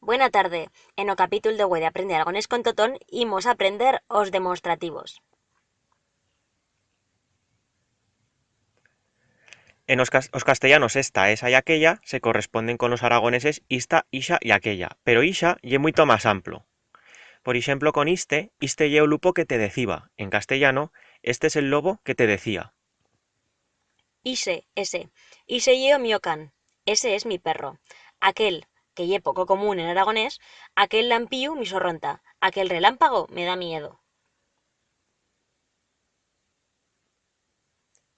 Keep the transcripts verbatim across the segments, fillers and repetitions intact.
Buena tarde. En o capítul de hue d'Aprende Aragonés con Totón imos a aprender os demostrativos. En os cas-, os castellanos esta, esa y aquella se corresponden con los aragoneses ista, ixa y aquella, pero ixa ye muito mas amplo. Por ixemplo, con iste, iste ye o lupo que te deciba. En castellano, este es el lobo que te decía. Ixe, ese. Ixe ye o mío can. Ese es mi perro. Aquel, que ye poco común en aragonés, aquel lampiu m'ixo ronta, aquel relámpago me da miedo.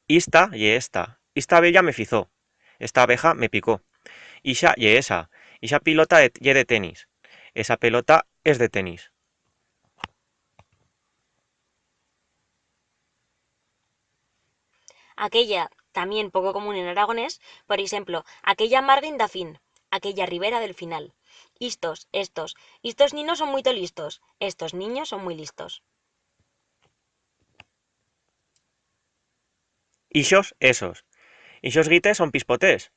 Ista ye esta. Ista abella me fizó. Esta abeja me picó. Ixa ye esa. Ixa pilota e-, ye de tenis. Esa pelota es de tenis. Aquella, tamién poco común en aragonés, por eixemplo, aquella margen d'a fin, aquella ribera del final. Istos, estos, istos ninos son muito listos, estos niños son muy listos. Ixos, esos. Ixos guites son pispotés.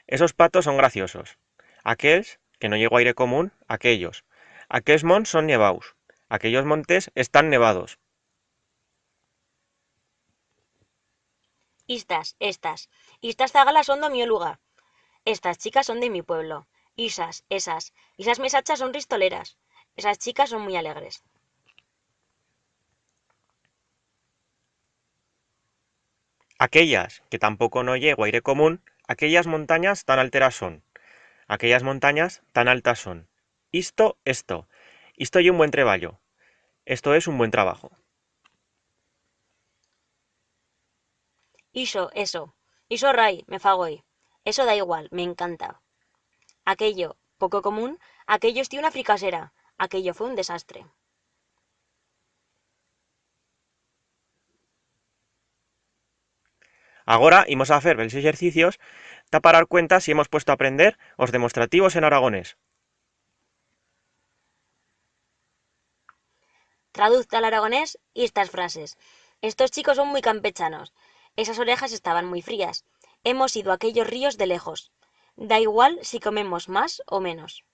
Esos patos son graciosos. Aquels, que no ye guaire común, aquellos. Aquels monts son nevaus. Aquellos montes están nevados. Istas, estas. Istas zagalas son d'o mío lugar. Estas chicas son de mi pueblo. Ixas, esas. Ixas mesachas son ristoleras. Esas chicas son muy alegres. Aquellas, que tampoco no ye guaire común, aquellas montanyas tan alteras son. Aquellas montanyas tan altas son. Isto, esto. Isto ye un buen treballo. Esto es un buen trabajo. Ixo, eso. Ixo rai, me fa goi. Eso da igual, m'encanta. Aquello, poco común, aquello estié una fricasera. Aquello fue un desastre. Agora imos a fer bels exercicios ta parar cuenta si hemos puesto a aprender os demostrativos en aragonés. Traduz ta l'aragonés istas frases. Estos chicos son muy campechanos. Esas orejas estaban muy frías. Hemos ido a aquellos ríos de lejos. Da igual si comemos más o menos.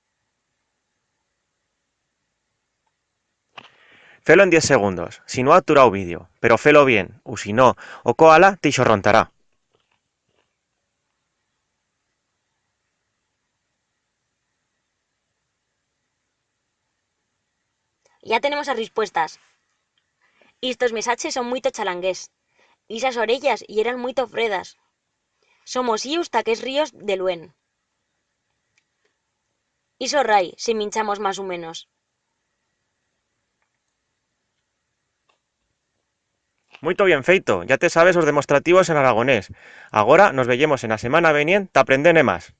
Felo en diez segundos, si no atura o vídeo, pero felo bien, u si no, o koala t'ixo rontará. Ya tenemos as rispuestas. Istos mesaches son muito chalangués. Isas orellas yeran muito fredas. Somos ius ta aquers ríos de luent. Ixo rai, si minchamos más u menos. Muito bien feito, ya te sabes os demostrativos en aragonés. Agora nos veyemos en a semana venient ta aprender-ne más.